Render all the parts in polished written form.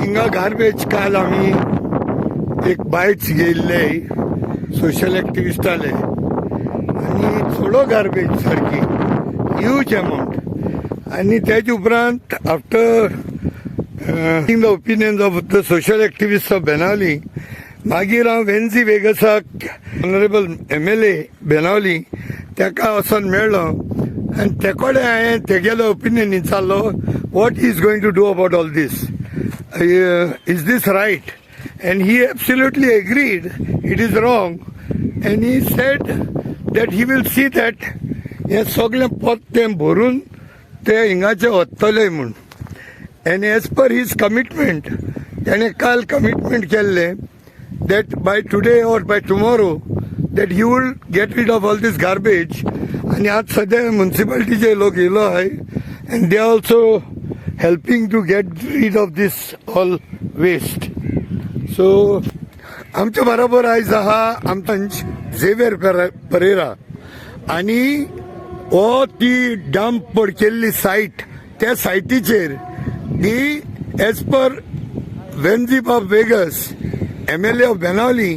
हिंगा गार्बेज काल आमी एक बायट्स घेयल्ले सोशल एक्टिविस्टाले आनी थोडो गार्बेज सारकी ह्यूज अमावंट. आनी तेजे उपरांत after the opinions of the social activist of Benaulim, मागीर हांव वेन्झी वेगसाक, ऑनरेबल एमएलए बेनावली, ताका वचोन मेळ्ळो आनी ते कडेन हांवें तेगेलो ओपिनियन विचारलो, what is going to do about all this, is this right? And he absolutely agreed it is wrong, and he said that he will see that हें सगळें पोत्तें भरून ते हिंगाचे वतले म्हूण. And as per his commitment, तेणें काल commitment केल्लें that by today or by tomorrow that he will get rid of all this garbage. आनी आज सद्या म्युन्सिपाल्टीचे लोक येयलो आहाय and they also helping to get rid of this all waste. So आमच्या बरोबर आयज आहा आमचा झेवियर परेरा आनी हो ती डंप केल्ली सायट, त्या सायटीचेर ती एज पर वेन्झी बाब वेगस, एमएलए ऑफ बेनावली,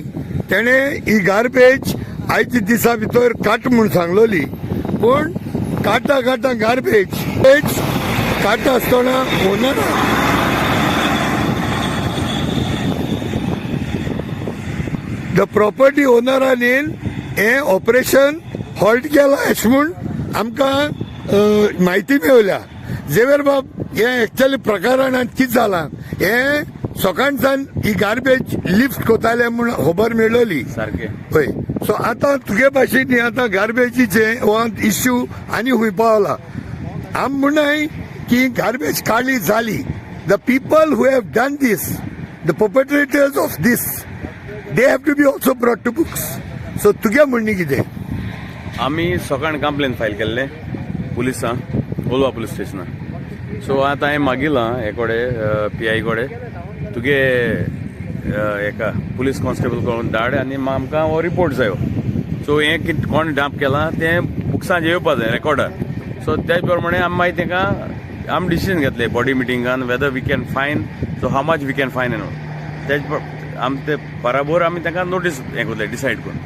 तेणे ही गार्बेज आयच्या दिसा भितर काट म्हूण सांगलोली, पूण काडटा काडटा गार्बेज काडटा आसतना ओनरा the property ओनरान हें ऑपरेशन हॉल्ट केलां अशें म्हूण आमकां म्हायती मेवल्या. झेवियर बाब, हें एक्चुअली प्रकरणांत कितें जालां? हें सकाळच्यान ही गार्बेज लिफ्ट कोताले म्हूण खबर मेळ्ळली. सारकें. हय, सो आतां तुगे भाशेन हें आतां गार्बेजीचें हो इश्यू आनी खूंय पावला. आम म्हणनाय की गार्बेज काडली जाली, the people who have done this, the perpetrators of this, they have to be also brought to books. So तुगे म्हणणें कितें? आमी सकाळ कंप्लेन फायल केल्ले पुलिसां, कोलवा पुलीस स्टेशनार. सो आतां हांवें मागिलां हे कडेन, पीआय कडेन, तुगे एका पुलीस कॉन्स्टेबल कडून धाड आनी आमकां हो रिपोर्ट जायो. सो हें कितें कोण डंप केलां तें बुक्सांचेर येवपा जाय, रेकॉर्डार. सो त्याच प्रमाणे आमी मागीर तांकां आमी डिसिजन घेतले body मिटिंगान, whether we can fine, so how much we can fine and all. तेच आमी ते बराबर आमी तांकां नोटीस हें करतले डिसायड करून.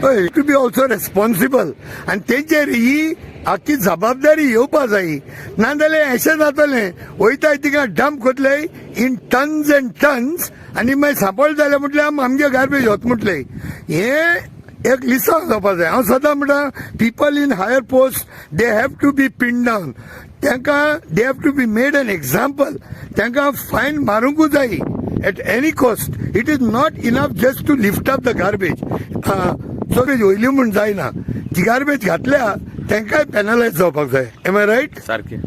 हय, टू बी ऑल्सो रेस्पॉन्सिबल आनी तेंचेर ही आख्खी जबाबदारी येवपा जाय. नाजाल्यार अशें जातलें, वयताय थिंगा डंप करतले इन टन्स एंड टन्स आनी मागीर सांपड जालें म्हटल्यार आमगे गार्बेज वत म्हटलें. हें एक लिसांव जावपा जाय. हांव सदां म्हणटा, people in higher post, they have to be pin down. तांकां they have to be made an example. तांकां फायन मारूंकूच जाय at any cost. It is not enough just to lift up the garbage. So वयली म्हूण जायना, जी garbage घातल्या तांकांय पेनलायज जावपाक जाय. Am I right? सारकें.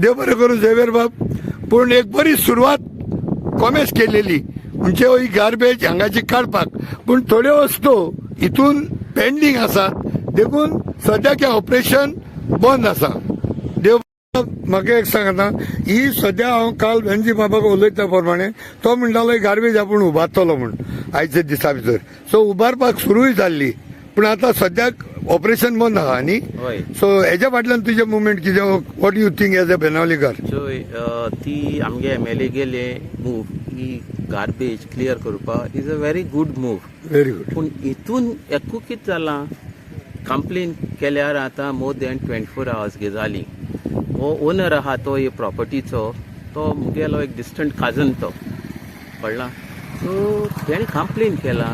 देव बरें करूं झेवियर बाब. पूण एक बरी सुरवात कॉमेस केलेली म्हणजे ही गार्बेज हांगाची काडपाक, पूण थोड्यो वस्तू हितून पेंडींग आसात, देखून सद्याक हें ऑपरेशन बंद आसा. देव, म्हाका एक सांग, आतां ही सद्या हांव काल वेन्झी बाबाक उलयता प्रमाणे तो म्हणटालो गार्बेज आपूण उबारतलो म्हूण आयच्या दिसा भितर. सो उबारपाक सुरूय जाल्ली, पूण आतां सद्याक ऑपरेशन बंद आहा न्ही? हय. सो हेज्या फाटल्यान तुजें मुवमेंट कितें? What you think as a बेनावलीकर? चोय, ती आमगे एमएलए गेले मूव ही गार्बेज क्लियर करपाक is a very good move. Very good. पूण हितून एकू कितें जालां, कंप्लेन केल्यार आतां मोर दॅन 24 आवर्स गे जाली. हो ओनर आहा तो हे प्रॉपर्टीचो, तो मुगेलो एक डिस्टंट काजन तो, कळ्ळा? सो तेणें कंप्लेन केला.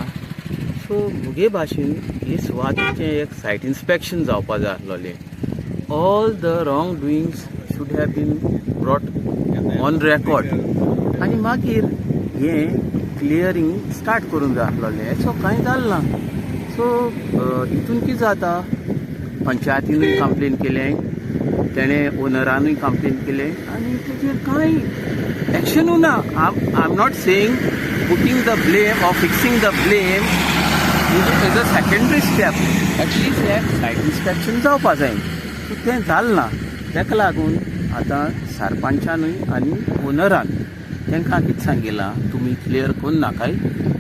सो मुगे भाशेन ही सुवातेचें एक सायट इन्स्पेक्शन जावपा जाय आसलोलें. All the wrong doings should have been brought on record आनी मागीर हें क्लियरींग स्टार्ट करूंक जाय आसलोलें. सो कांय जालें ना. सो हितून कितें जाता, पंचायतीनूय कंप्लेन केलें, तेणें ओनरानूय कंप्लेन केलें आनी तेजेर कांय एक्शनूय ना. I am not saying putting the blame or fixing the blame is a secondary step. At least एक सायट इन्स्पेक्शन जावपा जाय. सो तें जालें ना. ताका लागून आतां सरपंचानूय आनी ओनरान तांकां कितें सांगिलां, तुमी क्लियर करून नाकाय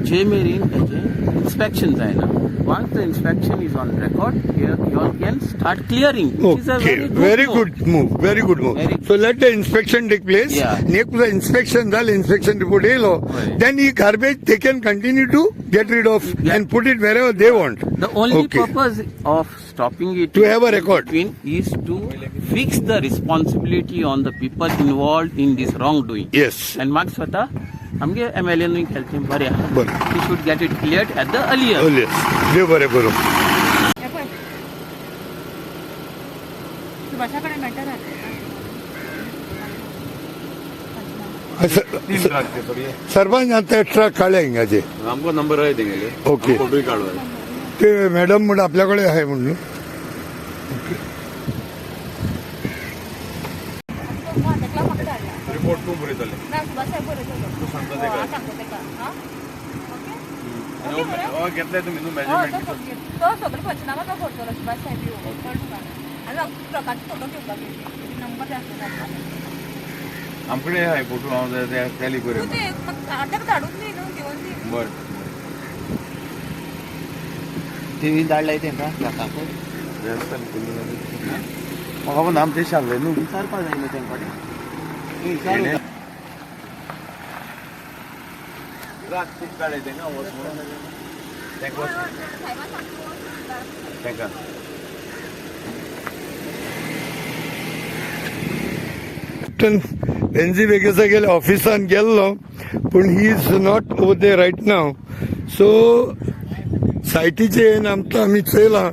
जे मेरेन हेजें इन्स्पेक्शन जायना. Once the inspection is on record, you all can start clearing, which is a okay, very very good move. Good move, very good move. Very So let the inspection take place. Yeah. आनी एक inspection जालें, inspection report येयलो, Right. Then he garbage they can continue to get rid of Yeah. And put it wherever they want. The only Okay. purpose of stopping it To have a in record. between is to fix the responsibility on the people involved in this wrongdoing. Yes. And म्हाका स्वता आमगे M L एनूय केलें तें बरें आहा. बरें. He should get it cleared at the earlier. Yes, देव बरें करूं. हे पळय, सुभाषा कडेन मेळटा. सरपंच, आता ट्रक काढले हिंगाचे. आमकां नंबर आहे तेंगेले. ओके. फोटोय काडू. ते मॅडम म्हणून आपल्याकडे आहे म्हणून. ताका म्हाका धाडला. रिपोर्ट तूं बरयतले. ना, सुभाष साहेब बरयतलो. तूं सांगता तेका. हांव सांगता तेका. आं, ओके ओके मरे. हय, घेतले तुमी न्हू हय. मेजरमेंट? तो तो सगळे पंचनामा तो करतलो सुभाष साहेब येवन, कळ्ळें तुका? आनी म्हाका ट्रकाचो फोटो घेवपाक येयली, नंबर जाय आसलो ताका. आमकडे आहे फोटो, हांव टॅली तूं करूं. ते म्हाका ताका धाडून दी न्हू, घेवन दी. बरें. टिव्ही धाडलाय तेंका ट्रकाक. म्हाका पण आमचे सांगले न्हू. विचारपा जाय न्हू तेंकां कडेन. ट्रक खूब काडे तेंका वच म्हणून तेंका वच. साहेबान सांगता. तेंका. कॅप्टन एनजी वेगेसा गेले, ऑफिसान गेल्लो, पूण he is not over there right now. So सायटीचे आमकां आमी चोयलां,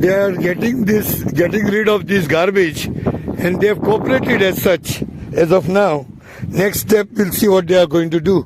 they are getting rid of this garbage and they have cooperated as such as of now. Next step, will see what they are going to do.